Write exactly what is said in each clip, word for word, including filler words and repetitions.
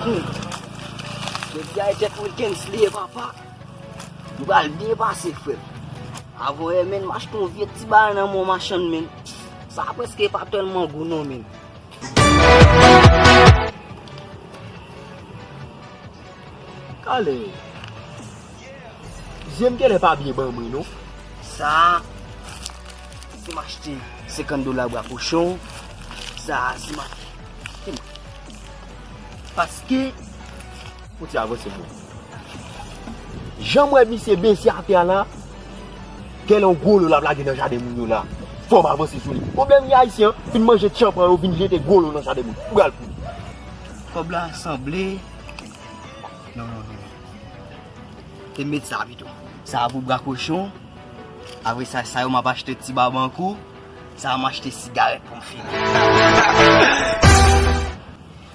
Hmm. Jodi a e tèt Wilkens li ye, papa. M pral byen pase, frè m. Avan yè, menn, m achte yon vye ti bagay nan men yon machann, menn. Sa prèske pa tèlman gou non, menn. Kale. Zye m genlè pa byen ban mwen, non. Sa, si m achte senkant dola bra kochon, sa, si m a-, paske, fò ti avanse, bon. Jan m wè misye bese atè a la, genlè yon gwo lo l ap lage nan jaden moun yo la. Fò m avanse sou li. Pwoblèm li ayisyen an, fin manje tchanpan yo, vin jete gwo lo nan jaden moun. Ou pral pou li. Kòb la sanble. Non, non, non. Te met sa pito. Sa a pou bra kochon. Apre sa, sa yo m ap achte ti babankou. Sa a m achte sigarèt pou m fini.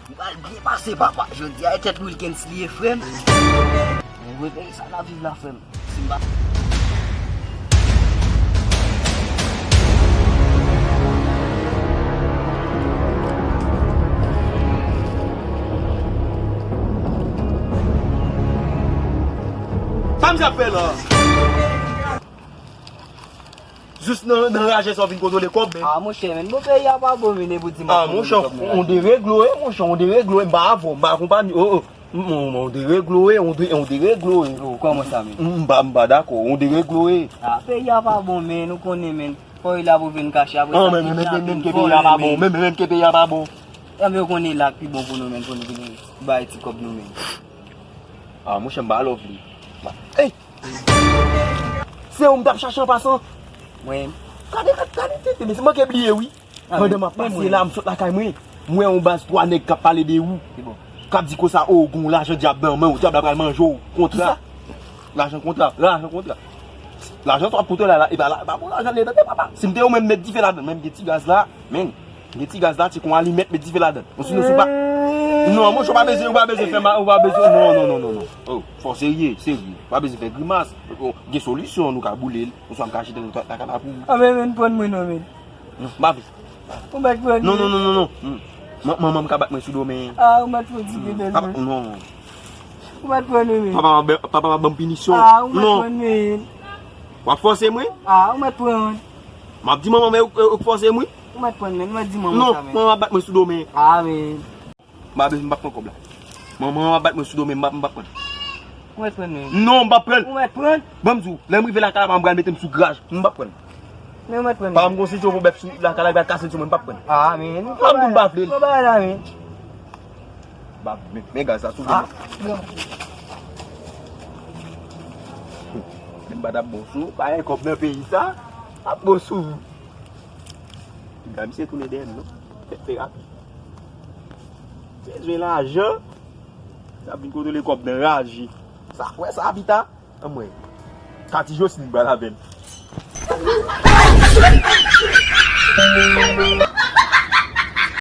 M pral byen pase, papa. Jodi a e tèt Wilkens li ye, frè m. Mwen vre peyi sa n ap viv la, frè m. Si m pa Sa misye ap fè la? Jis nan, nan raje sa w vin kontwole kòb, men. Ah, monchè, men, bon, peyi a pa bon, men, e pou di m ap kontwole kòb nan raje. Ah, monchè, on dereglo, e, monchè, on dereglo, e, m pa avè w, m pa akonpanye, oh, oh. M, m, m, on dereglo, e, on de-, on dereglo, e. Oh, kòman sa, men? M, m pa, m pa dakò, on dereglo, e. Ah, peyi a pa bon, men, ou konnen, men. Fò yo la pou vin kache, apre sa, men, men, men, men, ke peyi a pa bon, men, men, men, ke peyi a pa bon. Enben, ou konnen la k pi bon pou nou, men, pou nou vin bay ti kòb nou, men. Ah, monchè, m pa love li. Ey! Se ou m t ap chache an pasan. Mwen. Gade, gade, gade tete, men se manke bliye, wi. Ah, pandan m ap pase la, m sot lakay mwen. M wè yon baz twa nèg k ap pale de ou. K ap di konsa, oh, gon lajan dyab nan men w, dyab la pral manje w. Kontra. Lajan kontra, lajan kontra. Lajan sa w ap pote la, la, e pa la, e pa bon lajan li ye, tande, papa. Si m te ou menm, m met dife ladan, men m gen ti gaz la, men. Gen ti gaz la, ti kon alimèt, met dife ladan. Osinon, si w pa. Non, monchè, ou pa bezwen, ou pa bezwen fè ma-, ou pa bezwen, non, non, non, non, non. Oh, fò serye, serye. Ou pa bezwen fè grimas. Oh, gen solisyon, nou ka boule l. Oswa m ka jete l nan katapou. Ah, men, men, pran mwen non, men. Non, m pa vle. Ou mèt pran mwen. Non, non, non, non, non. Hmm. Man-, manman m ka bat mwen sou do, men. Ah, ou mèt pran ti bebe, papa, men. Non. Ou mèt pran mwen, men. Papa, papa, papa, ban m pinisyon. Ah, ou mèt pran mwen. W ap fòse mwen? Ah, ou mèt pran. M ap di manman m, ou, ou fòse mwen? Ou mèt pran, men. Ou mèt di manman sa, men. Non, manman ap bat mwen sou do, men. Ah, men. M pa bezwen, m p ap pran kòb la. Manman an ap bat mwen sou do, men m p ap, m p ap pran. Ou mèt pran, men. Non, m p ap pran. Ou mèt pran. Ban m di w, lè m rive lakay la, m pral mete m sou graj. M p ap pran. Men ou mèt pran, men. Pa m gon sityon pou bèf sou lakay la, li pral kase l sou mwen, m p ap pran. Ah, men. Pa m di m pa vle l. Pran bagay la, men. Ba, men, men gaz la sou mwen. Ah. Men m pa t ap bon sou ou, pa gen kòb nan peyi sa, ap bon sou ou. Piga misye tounen dèyè m, non. Fè, fè rapid. Bezwen lajan. Sa vin kontwole kòb nan raje. Sa, wè sa, pita. Anmwey. Kati Joslin pral avè m.